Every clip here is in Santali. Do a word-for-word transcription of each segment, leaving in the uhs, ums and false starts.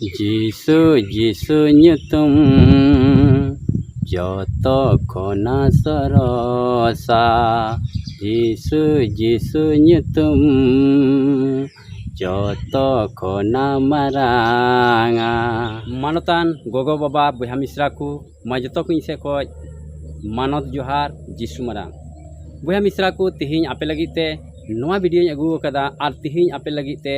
ᱡᱤᱥᱩ, ᱡᱤᱥᱩ ᱧᱩᱛᱩᱢ ᱡᱚᱛᱚ ᱠᱷᱚᱱᱟᱜ ᱥᱚᱨᱚᱥᱟ᱾ ᱡᱤᱥᱩ, ᱡᱤᱥᱩ ᱧᱩᱛᱩᱢ ᱡᱚᱛᱚ ᱠᱷᱚᱱᱟᱜ ᱢᱟᱨᱟᱝᱟ᱾ ᱢᱟᱱᱚᱛᱟᱱ ᱜᱚᱜᱚ ᱵᱟᱵᱟ, ᱵᱚᱭᱦᱟ ᱢᱤᱥᱨᱟ ᱠᱚ, ᱢᱟ ᱡᱚᱛᱚ ᱠᱚ ᱤᱧ ᱥᱮᱫ ᱠᱷᱚᱱ ᱢᱟᱱᱚᱛ ᱡᱚᱦᱟᱨ, ᱡᱤᱥᱩ ᱢᱟᱨᱟᱝ᱾ ᱵᱚᱭᱦᱟ ᱢᱤᱥᱨᱟ ᱠᱚ, ᱛᱤᱦᱤᱧ ᱟᱯᱮ ᱞᱟᱹᱜᱤᱫ ᱛᱮ ᱱᱚᱣᱟ ᱵᱷᱤᱰᱤᱭᱳᱧ ᱟᱹᱜᱩ ᱟᱠᱟᱫᱟ ᱟᱨ ᱛᱤᱦᱤᱧ ᱟᱯᱮ ᱞᱟᱹᱜᱤᱫ ᱛᱮ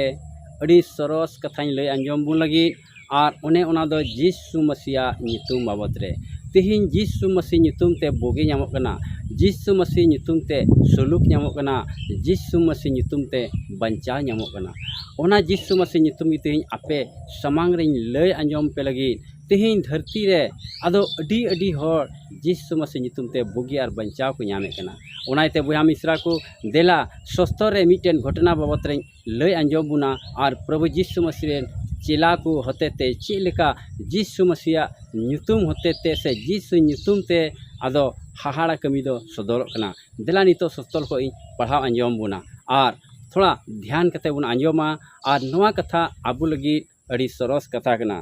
ᱟᱹᱰᱤ ᱥᱚᱨᱚᱥ ᱠᱟᱛᱷᱟᱧ ᱞᱟᱹᱭ ᱟᱸᱡᱚᱢ ᱵᱚᱱ ᱞᱟᱹᱜᱤᱫ᱾ ᱟᱨ ᱚᱱᱮ ᱚᱱᱟ ᱫᱚ ᱡᱤᱥᱩ ᱢᱟᱹᱥᱤᱭᱟᱜ ᱧᱩᱛᱩᱢ ᱵᱟᱵᱚᱫ ᱨᱮ᱾ ᱛᱤᱦᱤᱧ ᱡᱤᱥᱩ ᱢᱟᱹᱥᱤ ᱧᱩᱛᱩᱢ ᱛᱮ ᱵᱩᱜᱤ ᱧᱟᱢᱚᱜ ᱠᱟᱱᱟ, ᱡᱤᱥᱩ ᱢᱟᱹᱥᱤ ᱧᱩᱛᱩᱢ ᱛᱮ ᱥᱩᱞᱩᱠ ᱧᱟᱢᱚᱜ ᱠᱟᱱᱟ, ᱡᱤᱥᱩ ᱢᱟᱹᱥᱤ ᱧᱩᱛᱩᱢ ᱛᱮ ᱵᱟᱧᱪᱟᱣ ᱧᱟᱢᱚᱜ ᱠᱟᱱᱟ᱾ ᱚᱱᱟ ᱡᱤᱥᱩ ᱢᱟᱹᱥᱤ ᱧᱩᱛᱩᱢ ᱜᱮ ᱛᱤᱦᱤᱧ ᱟᱯᱮ ᱥᱟᱢᱟᱝ ᱨᱤᱧ ᱞᱟᱹᱭ ᱟᱸᱡᱚᱢ ᱯᱮ ᱞᱟᱹᱜᱤᱫ᱾ ᱛᱤᱦᱤᱧ ᱫᱷᱟᱹᱨᱛᱤ ᱨᱮ ᱟᱫᱚ ᱟᱹᱰᱤ ᱟᱹᱰᱤ ᱦᱚᱲ ᱡᱤᱥᱩ ᱢᱟᱹᱥᱤ ᱧᱩᱛᱩᱢ ᱛᱮ ᱵᱩᱜᱤ ᱟᱨ ᱵᱟᱧᱪᱟᱣ ᱠᱚ ᱧᱟᱢᱮᱫ ᱠᱟᱱᱟ᱾ ᱚᱱᱟ ᱤᱭᱟᱹᱛᱮ ᱵᱚᱭᱦᱟ ᱢᱤᱥᱨᱟ ᱠᱚ, ᱫᱮᱞᱟ ᱥᱚᱥᱛᱚᱨ ᱨᱮ ᱢᱤᱫᱴᱮᱱ ᱜᱷᱚᱴᱚᱱᱟ ᱵᱟᱵᱚᱛ ᱨᱮᱧ ᱞᱟᱹᱭ ᱟᱸᱡᱚᱢ ᱵᱚᱱᱟ ᱟᱨ ᱯᱨᱚᱵᱷᱩ ᱡᱤᱥᱩ ᱢᱟᱹᱥᱤ ᱨᱮᱱ ᱪᱮᱞᱟ ᱠᱚ ᱦᱚᱛᱮᱛᱮ ᱪᱮᱫ ᱞᱮᱠᱟ ᱡᱤᱥᱩ ᱢᱟᱹᱥᱤᱭᱟᱜ ᱧᱩᱛᱩᱢ ᱦᱚᱛᱮᱛᱮ ᱥᱮ ᱡᱤᱥᱩ ᱧᱩᱛᱩᱢ ᱛᱮ ᱟᱫᱚ ᱦᱟᱦᱟᱲᱟ ᱠᱟᱹᱢᱤ ᱫᱚ ᱥᱚᱫᱚᱨᱚᱜ ᱠᱟᱱᱟ᱾ ᱫᱮᱞᱟ ᱱᱤᱛᱚᱜ ᱥᱚᱥᱛᱚᱞ ᱠᱷᱚᱱ ᱤᱧ ᱯᱟᱲᱦᱟᱣ ᱟᱸᱡᱚᱢ ᱵᱚᱱᱟ ᱟᱨ ᱛᱷᱚᱲᱟ ᱫᱷᱮᱭᱟᱱ ᱠᱟᱛᱮ ᱵᱚᱱ ᱟᱸᱡᱚᱢᱟ᱾ ᱟᱨ ᱱᱚᱣᱟ ᱠᱟᱛᱷᱟ ᱟᱵᱚ ᱞᱟᱹᱜᱤᱫ ᱟᱹᱰᱤ ᱥᱚᱨᱚᱥ ᱠᱟᱛᱷᱟ ᱠᱟᱱᱟ᱾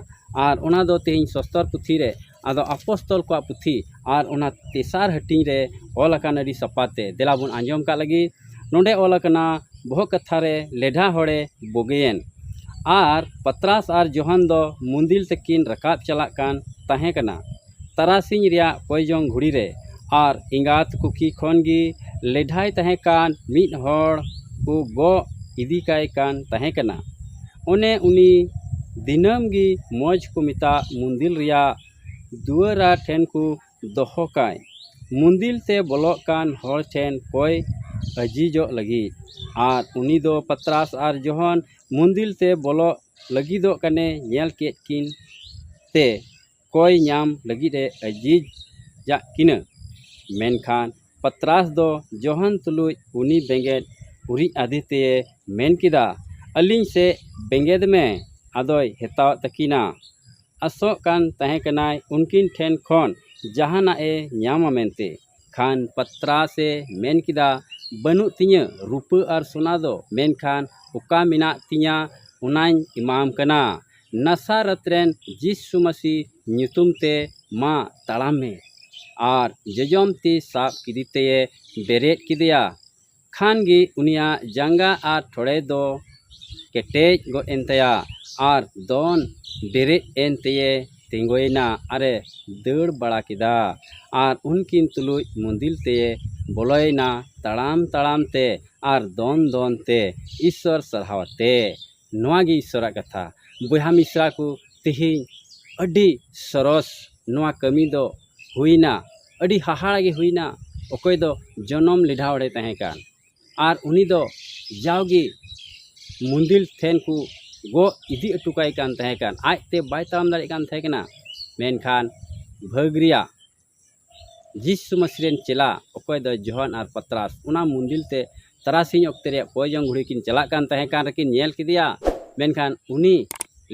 ᱟᱨ ᱚᱱᱟ ᱫᱚ ᱛᱮᱦᱮᱧ ᱥᱚᱥᱛᱚᱨ ᱯᱩᱛᱷᱤ ᱨᱮ, ᱟᱫᱚ ᱟᱯᱚᱥᱛᱚᱞ ᱠᱚᱣᱟᱜ ᱯᱩᱛᱷᱤ ᱟᱨ ᱚᱱᱟ ᱛᱮᱥᱟᱨ ᱦᱟᱹᱴᱤᱧ ᱨᱮ ᱚᱞ ᱟᱠᱟᱱ ᱟᱹᱰᱤ ᱥᱟᱯᱟᱛᱮ᱾ ᱫᱮᱞᱟ ᱵᱚᱱ ᱟᱸᱡᱚᱢ ᱠᱟᱜ ᱞᱟᱹᱜᱤᱫ᱾ ᱱᱚᱰᱮ ᱚᱞ ᱟᱠᱟᱱᱟ, ᱵᱚᱦᱚᱜ ᱠᱟᱛᱷᱟ ᱨᱮ ᱞᱮᱰᱷᱟ ᱦᱚᱲᱮ ᱵᱚᱜᱮᱭᱮᱱ᱾ ᱟᱨ ᱯᱟᱛᱨᱟᱥ ᱟᱨ ᱡᱚᱦᱟᱱ ᱫᱚ ᱢᱩᱱᱫᱤᱞ ᱛᱮᱠᱤᱱ ᱨᱟᱠᱟᱵ ᱪᱟᱞᱟᱜ ᱠᱟᱱ ᱛᱟᱦᱮᱸ ᱠᱟᱱᱟ᱾ ᱛᱟᱨᱟᱥᱤᱧ ᱨᱮᱭᱟᱜ ᱠᱚᱭ ᱡᱚᱝ ᱜᱷᱩᱲᱤ ᱨᱮ ᱟᱨ ᱮᱸᱜᱟᱛ ᱠᱩᱠᱷᱤ ᱠᱷᱚᱱ ᱜᱮ ᱞᱮᱰᱷᱟᱭ ᱛᱟᱦᱮᱸ ᱠᱟᱱ ᱢᱤᱫ ᱦᱚᱲ ᱠᱚ ᱜᱚᱜ ᱤᱫᱤ ᱠᱟᱭ ᱠᱟᱱ ᱛᱟᱦᱮᱸ ᱠᱟᱱᱟ᱾ ᱚᱱᱮ ᱩᱱᱤ ᱫᱤᱱᱟᱹᱢ ᱜᱮ ᱢᱚᱡᱽ ᱠᱚ ᱢᱮᱛᱟᱜ ᱢᱩᱱᱫᱤᱞ ᱨᱮᱭᱟᱜ ᱫᱩᱣᱟᱹᱨᱟ ᱴᱷᱮᱱ ᱠᱚ ᱫᱚᱦᱚ ᱠᱟᱭ, ᱢᱩᱱᱫᱤᱞ ᱛᱮ ᱵᱚᱞᱚᱜ ᱠᱟᱱ ᱦᱚᱲ ᱴᱷᱮᱱ ᱠᱚᱭ ᱟᱹᱡᱤᱡᱚᱜ ᱞᱟᱹᱜᱤᱫ᱾ ᱟᱨ ᱩᱱᱤ ᱫᱚ ᱯᱟᱛᱨᱟᱥ ᱟᱨ ᱡᱚᱦᱚᱱ ᱢᱩᱱᱫᱤᱞ ᱛᱮ ᱵᱚᱞᱚᱜ ᱞᱟᱹᱜᱤᱫᱚᱜ ᱠᱟᱱᱮ ᱧᱮᱞ ᱠᱮᱫ ᱠᱤᱱ ᱛᱮ ᱠᱚᱭ ᱧᱟᱢ ᱞᱟᱹᱜᱤᱫ ᱮ ᱟᱹᱡᱤᱡᱟᱜ ᱠᱤᱱᱟᱹ᱾ ᱢᱮᱱᱠᱷᱟᱱ ᱯᱟᱛᱨᱟᱥ ᱫᱚ ᱡᱚᱦᱟᱱ ᱛᱩᱞᱩᱡ ᱩᱱᱤ ᱵᱮᱸᱜᱮᱫ ᱩᱨᱤᱡ ᱟᱫᱮ ᱛᱮᱭᱮ ᱢᱮᱱ ᱠᱮᱫᱟ, "ᱟᱹᱞᱤᱧ ᱥᱮᱫ ᱵᱮᱸᱜᱮᱫ ᱢᱮ᱾" ᱟᱫᱚᱭ ᱦᱮᱛᱟᱣ ᱛᱟᱹᱠᱤᱱᱟ᱾ ᱟᱥᱚᱜ ᱠᱟᱱ ᱛᱟᱦᱮᱸ ᱠᱟᱱᱟᱭ ᱩᱱᱠᱤᱱ ᱴᱷᱮᱱ ᱠᱷᱚᱱ ᱡᱟᱦᱟᱱᱟᱜ ᱮ ᱧᱟᱢᱟ ᱢᱮᱱᱛᱮ᱾ ᱠᱷᱟᱱ ᱯᱟᱛᱨᱟᱥ ᱮ ᱢᱮᱱ ᱠᱮᱫᱟ, "ᱵᱟᱹᱱᱩᱜ ᱛᱤᱧᱟᱹ ᱨᱩᱯᱟᱹ ᱟᱨ ᱥᱳᱱᱟ ᱫᱚ, ᱢᱮᱱᱠᱷᱟᱱ ᱚᱠᱟ ᱢᱮᱱᱟᱜ ᱛᱤᱧᱟ ᱚᱱᱟᱧ ᱮᱢᱟᱢ ᱠᱟᱱᱟ᱾ ᱱᱟᱥᱟᱨᱟᱛ ᱨᱮᱱ ᱡᱤᱥᱩ ᱢᱟᱹᱥᱤ ᱧᱩᱛᱩᱢ ᱛᱮ ᱢᱟ ᱛᱟᱲᱟᱢ ᱢᱮ᱾ ᱟᱨ ᱡᱚᱡᱚᱢ ᱛᱤ ᱥᱟᱵ ᱠᱮᱫᱮ ᱛᱮᱭᱮ ᱵᱮᱨᱮᱫ ᱠᱮᱫᱮᱭᱟ᱾ ᱠᱷᱟᱱ ᱜᱮ ᱩᱱᱤᱭᱟᱜ ᱡᱟᱸᱜᱟ ᱟᱨ ᱴᱷᱚᱲᱮ ᱫᱚ ᱠᱮᱴᱮᱡ ᱜᱚᱫ ᱮᱱ ᱛᱟᱭᱟ, ᱟᱨ ᱫᱚᱱ ᱵᱮᱨᱮᱫ ᱮᱱ ᱛᱮᱭᱮ ᱛᱤᱸᱜᱩᱭᱮᱱᱟ ᱟᱨᱮ ᱫᱟᱹᱲ ᱵᱟᱲᱟ ᱠᱮᱫᱟ᱾ ᱟᱨ ᱩᱱᱠᱤᱱ ᱛᱩᱞᱩᱡ ᱢᱩᱸᱫᱤᱞ ᱛᱮᱭᱮ ᱵᱚᱞᱚᱭᱮᱱᱟ, ᱛᱟᱲᱟᱢ ᱛᱟᱲᱟᱢ ᱛᱮ ᱟᱨ ᱫᱚᱱ ᱫᱚᱱ ᱛᱮ ᱤᱥᱥᱚᱨ ᱥᱟᱨᱦᱟᱣ ᱟᱛᱮ᱾ ᱱᱚᱣᱟ ᱜᱮ ᱤᱥᱥᱚᱨᱟᱜ ᱠᱟᱛᱷᱟ᱾ ᱵᱚᱭᱦᱟ ᱢᱤᱥᱨᱟ ᱠᱚ, ᱛᱮᱦᱮᱧ ᱟᱹᱰᱤ ᱥᱚᱨᱚᱥ ᱱᱚᱣᱟ ᱠᱟᱹᱢᱤ ᱫᱚ ᱦᱩᱭᱱᱟ, ᱟᱹᱰᱤ ᱦᱟᱦᱟᱲᱟ ᱜᱮ ᱦᱩᱭᱱᱟ᱾ ᱚᱠᱚᱭ ᱫᱚ ᱡᱚᱱᱚᱢ ᱞᱮᱰᱷᱟ ᱦᱚᱲᱮ ᱛᱟᱦᱮᱸ ᱠᱟᱱ, ᱟᱨ ᱩᱱᱤ ᱫᱚ ᱡᱟᱣᱜᱮ ᱢᱩᱸᱫᱤᱞ ᱴᱷᱮᱱ ᱠᱚ ᱜᱚᱜ ᱤᱫᱤ ᱦᱚᱴᱚ ᱠᱟᱭ ᱠᱟᱱ ᱛᱟᱦᱮᱸ ᱠᱟᱱ, ᱟᱡᱛᱮ ᱵᱟᱭ ᱛᱟᱲᱟᱢ ᱫᱟᱲᱮᱭᱟᱜ ᱠᱟᱱ ᱛᱟᱦᱮᱸ ᱠᱟᱱᱟ᱾ ᱢᱮᱱᱠᱷᱟᱱ ᱵᱷᱟᱹᱜᱽ ᱨᱮᱭᱟᱜ ᱡᱤᱥᱩ ᱢᱟᱹᱥᱤ ᱨᱮᱱ ᱪᱮᱞᱟ, ᱚᱠᱚᱭ ᱫᱚ ᱡᱚᱦᱟᱱ ᱟᱨ ᱯᱟᱛᱨᱟᱥ, ᱚᱱᱟ ᱢᱩᱸᱫᱤᱞ ᱛᱮ ᱛᱟᱨᱟᱥᱤᱧ ᱚᱠᱛᱮ ᱨᱮᱭᱟᱜ ᱠᱚᱭ ᱡᱚᱝ ᱜᱷᱩᱲᱤ ᱠᱤᱱ ᱪᱟᱞᱟᱜ ᱠᱟᱱ ᱛᱟᱦᱮᱸ ᱠᱟᱱ ᱨᱮᱠᱤᱱ ᱧᱮᱞ ᱠᱮᱫᱮᱭᱟ᱾ ᱢᱮᱱᱠᱷᱟᱱ ᱩᱱᱤ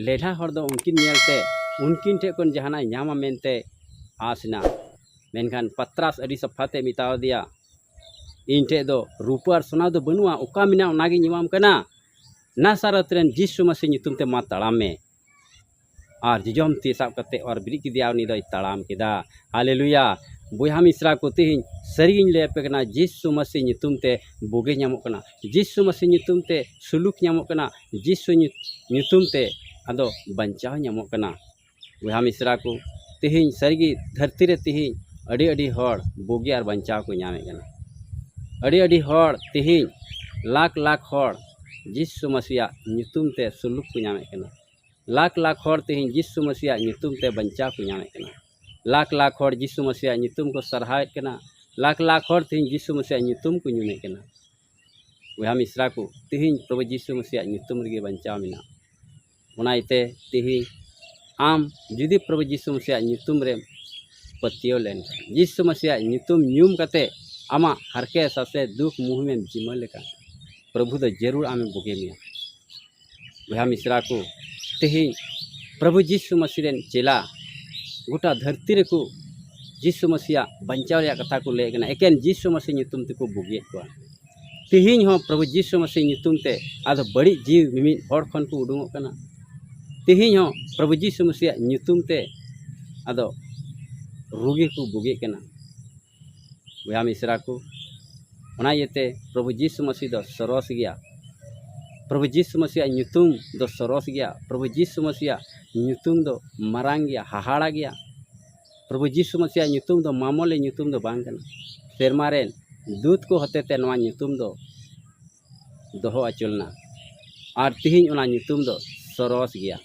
ᱞᱮᱰᱷᱟ ᱦᱚᱲ ᱫᱚ ᱩᱱᱠᱤᱱ ᱧᱮᱞᱛᱮ ᱩᱱᱠᱤᱱ ᱴᱷᱮᱱ ᱠᱷᱚᱱ ᱡᱟᱦᱟᱱᱟᱜ ᱧᱟᱢᱟ ᱢᱮᱱᱛᱮ ᱟᱥ ᱮᱱᱟ᱾ ᱢᱮᱱᱠᱷᱟᱱ ᱯᱟᱛᱨᱟᱥ ᱟᱹᱰᱤ ᱥᱟᱯᱷᱟ ᱛᱮ ᱢᱮᱛᱟᱣ ᱫᱮᱭᱟ, "ᱤᱧ ᱴᱷᱮᱱ ᱫᱚ ᱨᱩᱯᱟᱹ ᱟᱨ ᱥᱚᱱᱟ ᱫᱚ ᱵᱟᱹᱱᱩᱜᱼᱟ, ᱚᱠᱟ ᱢᱮᱱᱟᱜᱼᱟ ᱚᱱᱟᱜᱤᱧ ᱮᱢᱟᱢ ᱠᱟᱱᱟ᱾ ᱱᱟᱥᱟᱨᱟᱛ ᱨᱮᱱ ᱡᱤᱥᱩ ᱢᱟᱹᱥᱤ ᱧᱩᱛᱩᱢ ᱛᱮ ᱢᱟ ᱛᱟᱲᱟᱢ ᱢᱮ᱾" ᱟᱨ ᱡᱚᱡᱚᱢ ᱛᱤ ᱥᱟᱵ ᱠᱟᱛᱮ ᱟᱨ ᱵᱮᱨᱮᱫ ᱠᱮᱫᱮᱭᱟ, ᱩᱱᱤ ᱫᱚᱭ ᱛᱟᱲᱟᱢ ᱠᱮᱫᱟ᱾ ᱦᱟᱞᱮᱞᱩᱭᱟ! ᱵᱚᱭᱦᱟ ᱢᱤᱥᱨᱟ ᱠᱚ, ᱛᱮᱦᱮᱧ ᱥᱟᱹᱨᱤᱜᱤᱧ ᱞᱟᱹᱭ ᱟᱯᱮ ᱠᱟᱱᱟ, ᱡᱤᱥᱩ ᱢᱟᱹᱥᱤ ᱧᱩᱛᱩᱢ ᱛᱮ ᱵᱩᱜᱤ ᱧᱟᱢᱚᱜ ᱠᱟᱱᱟ, ᱡᱤᱥᱩ ᱢᱟᱹᱥᱤ ᱧᱩᱛᱩᱢ ᱛᱮ ᱥᱩᱞᱩᱠ ᱧᱟᱢᱚᱜ ᱠᱟᱱᱟ, ᱡᱤᱥᱩ ᱧᱩ-, ᱧᱩᱛᱩᱢ ᱛᱮ ᱟᱫᱚ ᱵᱟᱧᱪᱟᱣ ᱧᱟᱢᱚᱜ ᱠᱟᱱᱟ᱾ ᱵᱚᱭᱦᱟ ᱢᱤᱥᱨᱟ ᱠᱚ, ᱛᱮᱦᱮᱧ ᱥᱟᱹᱨᱤᱜᱮ ᱫᱷᱟᱹᱨᱛᱤ ᱨᱮ ᱛᱮᱦᱮᱧ ᱟᱹᱰᱤ ᱟᱹᱰᱤ ᱦᱚᱲ ᱵᱩᱜᱤ ᱟᱨ ᱵᱟᱧᱪᱟᱣ ᱠᱚ ᱧᱟᱢᱮᱫ ᱠᱟᱱᱟ᱾ ᱟᱹᱰᱤ ᱟᱹᱰᱤ ᱦᱚᱲ ᱛᱮᱦᱮᱧ ᱞᱟᱠᱷ ᱞᱟᱠᱷ ᱦᱚᱲ ᱡᱤᱥᱩ ᱢᱟᱹᱥᱤᱭᱟᱜ ᱧᱩᱛᱩᱢ ᱛᱮ ᱥᱩᱞᱩᱠ ᱠᱚ ᱧᱟᱢᱮᱫ ᱠᱟᱱᱟ᱾ ᱞᱟᱠᱷ ᱞᱟᱠᱷ ᱦᱚᱲ ᱛᱮᱦᱮᱧ ᱡᱤᱥᱩ ᱢᱟᱹᱥᱤᱭᱟᱜ ᱧᱩᱛᱩᱢ ᱛᱮ ᱵᱟᱧᱪᱟᱣ ᱠᱚ ᱧᱟᱢᱮᱫ ᱠᱟᱱᱟ᱾ ᱞᱟᱠᱷ ᱞᱟᱠᱷ ᱦᱚᱲ ᱡᱤᱥᱩ ᱢᱟᱹᱥᱤᱭᱟᱜ ᱧᱩᱛᱩᱢ ᱠᱚ ᱥᱟᱨᱦᱟᱣᱮᱫ ᱠᱟᱱᱟ᱾ ᱞᱟᱠᱷ ᱞᱟᱠᱷ ᱦᱚᱲ ᱛᱮᱦᱮᱧ ᱡᱤᱥᱩ ᱢᱟᱹᱥᱤᱭᱟᱜ ᱧᱩᱛᱩᱢ ᱠᱚ ᱧᱩᱢᱮᱫ ᱠᱟᱱᱟ᱾ ᱵᱚᱭᱦᱟ ᱢᱤᱥᱨᱟ ᱠᱚ, ᱛᱮᱦᱮᱧ ᱯᱨᱚᱵᱷᱩ ᱡᱤᱥᱩ ᱢᱟᱹᱥᱤᱭᱟᱜ ᱧᱩᱛᱩᱢ ᱨᱮᱜᱮ ᱵᱟᱧᱪᱟᱣ ᱢᱮᱱᱟᱜᱼᱟ᱾ ᱚᱱᱟ ᱤᱭᱟᱹᱛᱮ ᱛᱮᱦᱮᱧ ᱟᱢ ᱡᱩᱫᱤ ᱯᱨᱚᱵᱷᱩ ᱡᱤᱥᱩ ᱢᱟᱹᱥᱤᱭᱟᱜ ᱧᱩᱛᱩᱢ ᱨᱮᱢ ᱯᱟᱹᱛᱭᱟᱹᱣ ᱞᱮᱱᱠᱷᱟᱱ, ᱡᱤᱥᱩ ᱢᱟᱹᱥᱤᱭᱟᱜ ᱧᱩᱛᱩᱢ ᱧᱩᱢ ᱠᱟᱛᱮ ᱟᱢᱟᱜ ᱦᱟᱨᱠᱮ ᱥᱟᱥᱮ ᱫᱩᱠ ᱢᱩᱦᱤᱢᱮᱢ ᱡᱤᱢᱟᱹ ᱞᱮᱠᱷᱟᱱ, ᱯᱨᱚᱵᱷᱩ ᱫᱚ ᱡᱟᱹᱨᱩᱲ ᱟᱢᱮ ᱵᱩᱜᱤ ᱢᱮᱭᱟ᱾ ᱵᱚᱭᱦᱟ ᱢᱤᱥᱨᱟ ᱠᱚ, ᱛᱮᱦᱮᱧ ᱯᱨᱚᱵᱷᱩ ᱡᱤᱥᱩ ᱢᱟᱹᱥᱤ ᱨᱮᱱ ᱪᱮᱞᱟ ᱜᱚᱴᱟ ᱫᱷᱟᱹᱨᱛᱤ ᱨᱮᱠᱚ ᱡᱤᱥᱩ ᱢᱟᱹᱥᱤᱭᱟᱜ ᱵᱟᱧᱪᱟᱣ ᱨᱮᱭᱟᱜ ᱠᱟᱛᱷᱟ ᱠᱚ ᱞᱟᱹᱭᱮᱫ ᱠᱟᱱᱟ, ᱮᱠᱮᱱ ᱡᱤᱥᱩ ᱢᱟᱹᱥᱤ ᱧᱩᱛᱩᱢ ᱛᱮᱠᱚ ᱵᱩᱜᱤᱭᱮᱫ ᱠᱚᱣᱟ᱾ ᱛᱮᱦᱮᱧ ᱦᱚᱸ ᱯᱨᱚᱵᱷᱩ ᱡᱤᱥᱩ ᱢᱟᱹᱥᱤ ᱧᱩᱛᱩᱢ ᱛᱮ ᱟᱫᱚ ᱵᱟᱹᱲᱤᱡ ᱡᱤᱣᱤ ᱢᱤᱢᱤᱫ ᱦᱚᱲ ᱠᱷᱚᱱ ᱠᱚ ᱩᱰᱩᱝᱚᱜ ᱠᱟᱱᱟ᱾ ᱛᱮᱦᱮᱧ ᱦᱚᱸ ᱯᱨᱚᱵᱷᱩ ᱡᱤᱥᱩ ᱢᱟᱹᱥᱤᱭᱟᱜ ᱧᱩᱛᱩᱢ ᱛᱮ ᱟᱫᱚ ᱨᱩᱜᱤ ᱠᱚ ᱵᱩᱜᱤᱜ ᱠᱟᱱᱟ᱾ ᱵᱚᱭᱦᱟ ᱢᱤᱥᱨᱟ ᱠᱚ, ᱚᱱᱟ ᱤᱭᱟᱹᱛᱮ ᱯᱨᱚᱵᱷᱩ ᱡᱤᱥᱩ ᱢᱟᱹᱥᱤ ᱫᱚ ᱥᱚᱨᱚᱥ ᱜᱮᱭᱟ᱾ ᱯᱨᱚᱵᱷᱩ ᱡᱤᱥᱩ ᱢᱟᱹᱥᱤᱭᱟᱜ ᱧᱩᱛᱩᱢ ᱫᱚ ᱥᱚᱨᱚᱥ ᱜᱮᱭᱟ᱾ ᱯᱨᱚᱵᱷᱩ ᱡᱤᱥᱩ ᱢᱟᱹᱥᱤᱭᱟᱜ ᱧᱩᱛᱩᱢ ᱫᱚ ᱢᱟᱨᱟᱝ ᱜᱮᱭᱟ, ᱦᱟᱦᱟᱲᱟ ᱜᱮᱭᱟ᱾ ᱯᱨᱚᱵᱷᱩ ᱡᱤᱥᱩ ᱢᱟᱹᱥᱤᱭᱟᱜ ᱧᱩᱛᱩᱢ ᱫᱚ ᱢᱟᱢᱚᱞᱤ ᱧᱩᱛᱩᱢ ᱫᱚ ᱵᱟᱝ ᱠᱟᱱᱟ᱾ ᱥᱮᱨᱢᱟ ᱨᱮᱱ ᱫᱩᱛ ᱠᱚ ᱦᱚᱛᱮᱛᱮ ᱱᱚᱣᱟ ᱧᱩᱛᱩᱢ ᱫᱚ ᱫᱚᱦᱚ ᱟᱹᱪᱩ ᱞᱮᱱᱟ᱾ ᱟᱨ ᱛᱤᱦᱤᱧ ᱚᱱᱟ ᱧᱩᱛᱩᱢ ᱫᱚ ᱥᱚᱨᱚᱥ ᱜᱮᱭᱟ᱾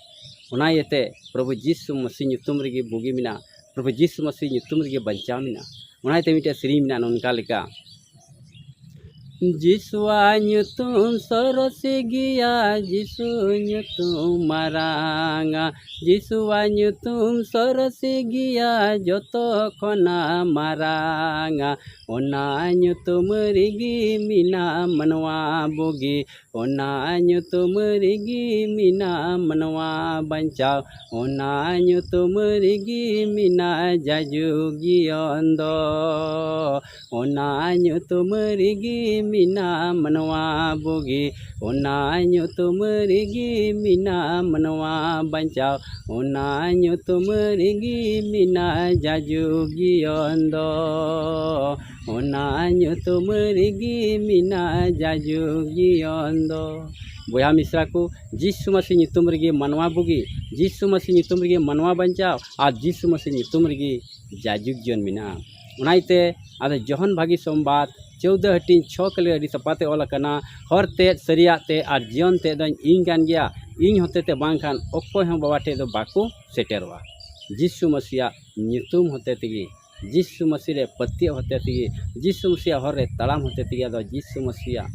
ᱚᱱᱟ ᱤᱭᱟᱹᱛᱮ ᱯᱨᱚᱵᱷᱩ ᱡᱤᱥᱩ ᱢᱟᱹᱥᱤ ᱧᱩᱛᱩᱢ ᱨᱮᱜᱮ ᱵᱩᱜᱤ ᱢᱮᱱᱟᱜᱼᱟ᱾ ᱯᱨᱚᱵᱷᱩ ᱡᱤᱥᱩ ᱢᱟᱹᱥᱤ ᱧᱩᱛᱩᱢ ᱨᱮᱜᱮ ᱵᱟᱧᱪᱟᱣ ᱢᱮᱱᱟᱜᱼᱟ᱾ ᱚᱱᱟ ᱤᱭᱟᱹᱛᱮ ᱢᱤᱫᱴᱮᱱ ᱥᱮᱨᱮᱧ ᱢᱮᱱᱟᱜᱼᱟ ᱱᱚᱝᱠᱟ ᱞᱮᱠᱟ, ᱡᱤᱥᱩᱣᱟᱜ ᱧᱩᱛᱩᱢ ᱥᱚᱨᱚᱥ ᱜᱮᱭᱟ, ᱡᱤᱥᱩ ᱧᱩᱛᱩᱢ ᱢᱟᱨᱟᱝᱟ᱾ ᱡᱤᱥᱩᱣᱟᱜ ᱧᱩᱛᱩᱢ ᱥᱚᱨᱚᱥ ᱜᱮᱭᱟ, ᱡᱚᱛᱚ ᱠᱷᱚᱱᱟᱜ ᱢᱟᱨᱟᱝᱟ᱾ ᱚᱱᱟ ᱧᱩᱛᱩᱢ ᱨᱮᱜᱮ ᱢᱮᱱᱟᱜᱼᱟ ᱢᱟᱱᱣᱟ ᱵᱩᱜᱤ᱾ ᱚᱱᱟ ᱧᱩᱛᱩᱢ ᱨᱮᱜᱮ ᱢᱮᱱᱟᱜᱼᱟ ᱢᱟᱱᱣᱟ ᱵᱟᱧᱪᱟᱣ᱾ ᱚᱱᱟ ᱧᱩᱛᱩᱢ ᱨᱮᱜᱮ ᱢᱮᱱᱟᱜᱼᱟ ᱡᱟᱭᱡᱩᱜᱽ ᱡᱤᱭᱚᱱ ᱫᱚ᱾ ᱚᱱᱟ ᱧᱩᱛᱩᱢ ᱨᱮᱜᱮ ᱢᱮᱱᱟᱜᱼᱟ ᱢᱟᱱᱣᱟ ᱵᱩᱜᱤ᱾ ᱚᱱᱟ ᱧᱩᱛᱩᱢ ᱨᱮᱜᱮ ᱢᱮᱱᱟᱜᱼᱟ ᱢᱟᱱᱣᱟ ᱵᱟᱧᱪᱟᱣ᱾ ᱚᱱᱟ ᱧᱩᱛᱩᱢ ᱨᱮᱜᱮ ᱢᱮᱱᱟᱜᱼᱟ ᱡᱟᱭᱡᱩᱜᱽ ᱡᱤᱭᱚᱱ ᱫᱚ᱾ ᱚᱱᱟ ᱧᱩᱛᱩᱢ ᱨᱮᱜᱮ ᱢᱮᱱᱟᱜᱼᱟ ᱡᱟᱭᱡᱩᱜᱽ ᱡᱤᱭᱚᱱ ᱫᱚ᱾ ᱵᱚᱭᱦᱟ ᱢᱤᱥᱨᱟ ᱠᱚ, ᱡᱤᱥᱩ ᱢᱟᱹᱥᱤ ᱧᱩᱛᱩᱢ ᱨᱮᱜᱮ ᱢᱟᱱᱣᱟ ᱵᱩᱜᱤ, ᱡᱤᱥᱩ ᱢᱟᱹᱥᱤ ᱧᱩᱛᱩᱢ ᱨᱮᱜᱮ ᱢᱟᱱᱣᱟ ᱵᱟᱧᱪᱟᱣ, ᱟᱨ ᱡᱤᱥᱩ ᱢᱟᱹᱥᱤ ᱧᱩᱛᱩᱢ ᱨᱮᱜᱮ ᱡᱟᱭᱡᱩᱜᱽ ᱡᱤᱭᱚᱱ ᱢᱮᱱᱟᱜᱼᱟ᱾ ᱚᱱᱟ ᱤᱭᱟᱹᱛᱮ ᱟᱫᱚ ᱡᱚᱦᱚᱱ ᱵᱷᱟᱹᱜᱤ ᱥᱚᱢᱵᱟᱫ ᱪᱳᱣᱫᱟᱹ ᱦᱟᱹᱴᱤᱧ ᱪᱷᱚ ᱠᱟᱹᱞᱤ ᱟᱹᱰᱤ ᱥᱟᱯᱟᱛᱮ ᱚᱞ ᱟᱠᱟᱱᱟ, "ᱦᱚᱨ ᱛᱮᱫ, ᱥᱟᱹᱨᱤᱭᱟᱜ ᱛᱮᱫ ᱟᱨ ᱡᱤᱭᱚᱱ ᱛᱮᱫ ᱫᱚᱧ ᱤᱧ ᱠᱟᱱ ᱜᱮᱭᱟ᱾ ᱤᱧ ᱦᱚᱛᱮᱛᱮ ᱵᱟᱝᱠᱷᱟᱱ ᱚᱠᱚᱭ ᱦᱚᱸ ᱵᱟᱵᱟ ᱴᱷᱮᱡ ᱫᱚ ᱵᱟᱠᱚ ᱥᱮᱴᱮᱨᱚᱜᱼᱟ᱾" ᱡᱤᱥᱩ ᱢᱟᱹᱥᱤᱭᱟᱜ ᱧᱩᱛᱩᱢ ᱦᱚᱛᱮ ᱛᱮᱜᱮ, ᱡᱤᱥᱩ ᱢᱟᱹᱥᱤ ᱨᱮ ᱯᱟᱹᱛᱭᱟᱹᱣ ᱦᱚᱛᱮ ᱛᱮᱜᱮ, ᱡᱤᱥᱩ ᱢᱟᱹᱥᱤᱭᱟᱜ ᱦᱚᱨ ᱨᱮ ᱛᱟᱲᱟᱢ ᱦᱚᱛᱮ ᱛᱮᱜᱮ ᱟᱫᱚ ᱡᱤᱥᱩ ᱢᱟᱹᱥᱤᱭᱟᱜ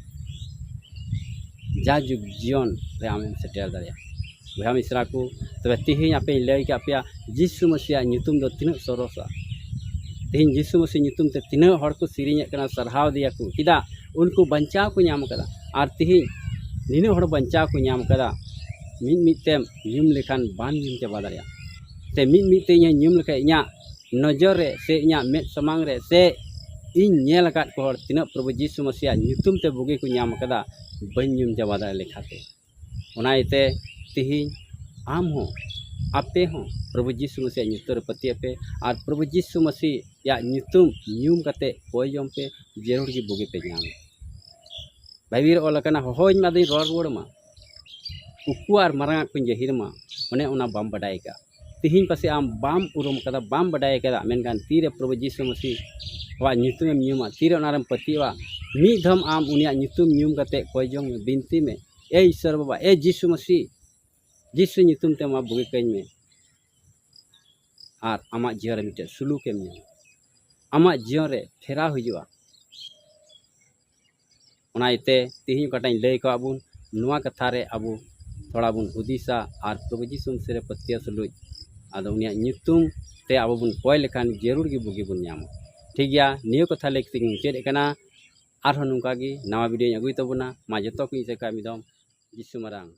ᱡᱟᱭᱡᱩᱜᱽ ᱡᱤᱭᱚᱱ ᱨᱮ ᱟᱢᱮᱢ ᱥᱮᱴᱮᱨ ᱫᱟᱲᱮᱭᱟᱜᱼᱟ᱾ ᱵᱚᱭᱦᱟ ᱢᱤᱥᱨᱟ ᱠᱚ, ᱛᱚᱵᱮ ᱛᱮᱦᱮᱧ ᱟᱯᱮᱧ ᱞᱟᱹᱭ ᱠᱟᱜ ᱯᱮᱭᱟ ᱡᱤᱥᱩ ᱢᱟᱹᱥᱤᱭᱟᱜ ᱧᱩᱛᱩᱢ ᱫᱚ ᱛᱤᱱᱟᱹᱜ ᱥᱚᱨᱚᱥᱟ᱾ ᱛᱮᱦᱮᱧ ᱡᱤᱥᱩ ᱢᱟᱹᱥᱤ ᱧᱩᱛᱩᱢ ᱛᱮ ᱛᱤᱱᱟᱹᱜ ᱦᱚᱲ ᱠᱚ ᱥᱮᱨᱮᱧᱮᱫ ᱠᱟᱱᱟ, ᱥᱟᱨᱦᱟᱣ ᱫᱮᱭᱟ ᱠᱚ᱾ ᱪᱮᱫᱟᱜ? ᱩᱱᱠᱩ ᱵᱟᱧᱪᱟᱣ ᱠᱚ ᱧᱟᱢ ᱠᱟᱫᱟ᱾ ᱟᱨ ᱛᱮᱦᱮᱧ ᱱᱤᱱᱟᱹᱜ ᱦᱚᱲ ᱵᱟᱧᱪᱟᱣ ᱠᱚ ᱧᱟᱢ ᱠᱟᱫᱟ, ᱢᱤᱫ ᱢᱤᱫ ᱛᱮᱢ ᱧᱩᱢ ᱞᱮᱠᱷᱟᱱ ᱵᱟᱢ ᱧᱩᱢ ᱪᱟᱵᱟ ᱫᱟᱲᱮᱭᱟᱜᱼᱟ᱾ ᱛᱮ ᱢᱤᱫ ᱢᱤᱫ ᱛᱮ ᱤᱧ ᱦᱚᱸ ᱧᱩᱢ ᱞᱮᱠᱷᱟᱡ ᱤᱧᱟᱹᱜ ᱱᱚᱡᱚᱨ ᱨᱮ ᱥᱮ ᱤᱧᱟᱹᱜ ᱢᱮᱫ ᱥᱟᱢᱟᱝ ᱨᱮ ᱥᱮ ᱤᱧ ᱧᱮᱞ ᱟᱠᱟᱫ ᱠᱚ ᱦᱚᱲ ᱛᱤᱱᱟᱹᱜ ᱯᱨᱚᱵᱷᱩ ᱡᱤᱥᱩ ᱢᱟᱹᱥᱤᱭᱟᱜ ᱧᱩᱛᱩᱢ ᱛᱮ ᱵᱩᱜᱤ ᱠᱚ ᱧᱟᱢ ᱟᱠᱟᱫᱟ, ᱵᱟᱹᱧ ᱧᱩᱢ ᱪᱟᱵᱟ ᱫᱟᱲᱮ ᱞᱮᱠᱷᱟᱛᱮ᱾ ᱚᱱᱟ ᱤᱭᱟᱹᱛᱮ ᱛᱤᱦᱤᱧ ᱟᱢ ᱦᱚᱸ, ᱟᱯᱮ ᱦᱚᱸ ᱯᱨᱚᱵᱷᱩ ᱡᱤᱥᱩ ᱢᱟᱹᱥᱤᱭᱟᱜ ᱧᱩᱛᱩᱢ ᱨᱮ ᱯᱟᱹᱛᱭᱟᱹᱜ ᱯᱮ ᱟᱨ ᱯᱨᱚᱵᱷᱩ ᱡᱤᱥᱩ ᱢᱟᱹᱥᱤᱭᱟᱜ ᱧᱩᱛᱩᱢ ᱧᱩᱢ ᱠᱟᱛᱮ ᱠᱚᱭ ᱡᱚᱝ ᱯᱮ, ᱡᱟᱹᱨᱩᱲ ᱜᱮ ᱵᱩᱜᱤ ᱯᱮ ᱧᱟᱢᱟ᱾ ᱵᱟᱭᱵᱮᱞ ᱨᱮ ᱚᱞ ᱟᱠᱟᱱᱟ, "ᱦᱚᱦᱚᱧ ᱢᱟᱫᱚᱧ ᱨᱚᱲ ᱨᱩᱣᱟᱹᱲ ᱟᱢᱟ, ᱩᱠᱩ ᱟᱨ ᱢᱟᱨᱟᱝ ᱟᱜ ᱠᱚᱧ ᱡᱟᱹᱦᱤᱨ ᱟᱢᱟ", ᱚᱱᱮ ᱚᱱᱟ ᱵᱟᱢ ᱵᱟᱰᱟᱭ ᱟᱠᱟᱫ᱾ ᱛᱤᱦᱤᱧ ᱯᱟᱥᱮ ᱟᱢ ᱵᱟᱢ ᱩᱨᱩᱢ ᱟᱠᱟᱫᱟ, ᱵᱟᱢ ᱵᱟᱰᱟᱭ ᱟᱠᱟᱫᱟ, ᱢᱮᱱᱠᱷᱟᱱ ᱛᱤᱨᱮ ᱯᱨᱚᱵᱷᱩ ᱡᱤᱥᱩ ᱢᱟᱹᱥᱤ ᱟᱜ ᱧᱩᱛᱩᱢᱮᱢ ᱧᱩᱢᱟ, ᱛᱤᱨᱮ ᱚᱱᱟᱨᱮᱢ ᱯᱟᱹᱛᱭᱟᱹᱜᱼᱟ, ᱢᱤᱫ ᱫᱷᱟᱣ ᱟᱢ ᱩᱱᱤᱭᱟᱜ ᱧᱩᱛᱩᱢ ᱧᱩᱢ ᱠᱟᱛᱮ ᱠᱚᱭ ᱡᱚᱝ ᱢᱮ, ᱵᱤᱱᱛᱤ ᱢᱮ, "ᱮ ᱤᱥᱥᱚᱨ ᱵᱟᱵᱟ, ᱮ ᱡᱤᱥᱩ ᱢᱟᱹᱥᱤ, ᱡᱤᱥᱩ ᱧᱩᱛᱩᱢ ᱛᱮ ᱢᱟ ᱵᱩᱜᱤ ᱠᱟᱹᱧ ᱢᱮ", ᱟᱨ ᱟᱢᱟᱜ ᱡᱤᱭᱚᱱ ᱨᱮ ᱢᱤᱫᱴᱮᱱ ᱥᱩᱞᱩᱠᱮᱢ ᱧᱟᱢᱟ, ᱟᱢᱟᱜ ᱡᱤᱭᱚᱱ ᱨᱮ ᱯᱷᱮᱨᱟᱣ ᱦᱤᱡᱩᱜᱼᱟ᱾ ᱚᱱᱟ ᱤᱭᱟᱹᱛᱮ ᱛᱮᱦᱮᱧ ᱚᱠᱟᱴᱟᱜ ᱤᱧ ᱞᱟᱹᱭ ᱟᱠᱟᱫ ᱵᱚᱱ, ᱱᱚᱣᱟ ᱠᱟᱛᱷᱟ ᱨᱮ ᱟᱵᱚ ᱛᱷᱚᱲᱟ ᱵᱚᱱ ᱦᱩᱫᱤᱥᱟ ᱟᱨ ᱯᱨᱚᱵᱷᱩ ᱡᱤᱥᱩ ᱢᱟᱹᱥᱤ ᱨᱮ ᱯᱟᱹᱛᱭᱟᱹᱣ ᱥᱩᱞᱩᱡ, ᱟᱫᱚ ᱩᱱᱤᱭᱟᱜ ᱧᱩᱛᱩᱢ ᱛᱮ ᱟᱵᱚ ᱵᱚᱱ ᱠᱚᱭ ᱞᱮᱠᱷᱟᱱ ᱡᱟᱹᱨᱩᱲ ᱜᱮ ᱵᱩᱜᱤ ᱵᱚᱱ ᱧᱟᱢᱟ᱾ ᱴᱷᱤᱠ ᱜᱮᱭᱟ, ᱱᱤᱭᱟᱹ ᱠᱟᱛᱷᱟ ᱞᱟᱹᱭ ᱠᱟᱛᱮ ᱤᱧ ᱢᱩᱪᱟᱹᱫ ᱮᱫ ᱠᱟᱱᱟ᱾ ᱟᱨᱦᱚᱸ ᱱᱚᱝᱠᱟ ᱜᱮ ᱱᱟᱣᱟ ᱵᱷᱤᱰᱤᱭᱳᱧ ᱟᱹᱜᱩᱭ ᱛᱟᱵᱚᱱᱟ᱾ ᱢᱟ ᱡᱚᱛᱚ ᱠᱚᱧ ᱟᱥᱮ ᱠᱟᱜ ᱢᱤᱫ ᱫᱚᱢ ᱡᱤᱥᱩ ᱢᱟᱨᱟᱝ᱾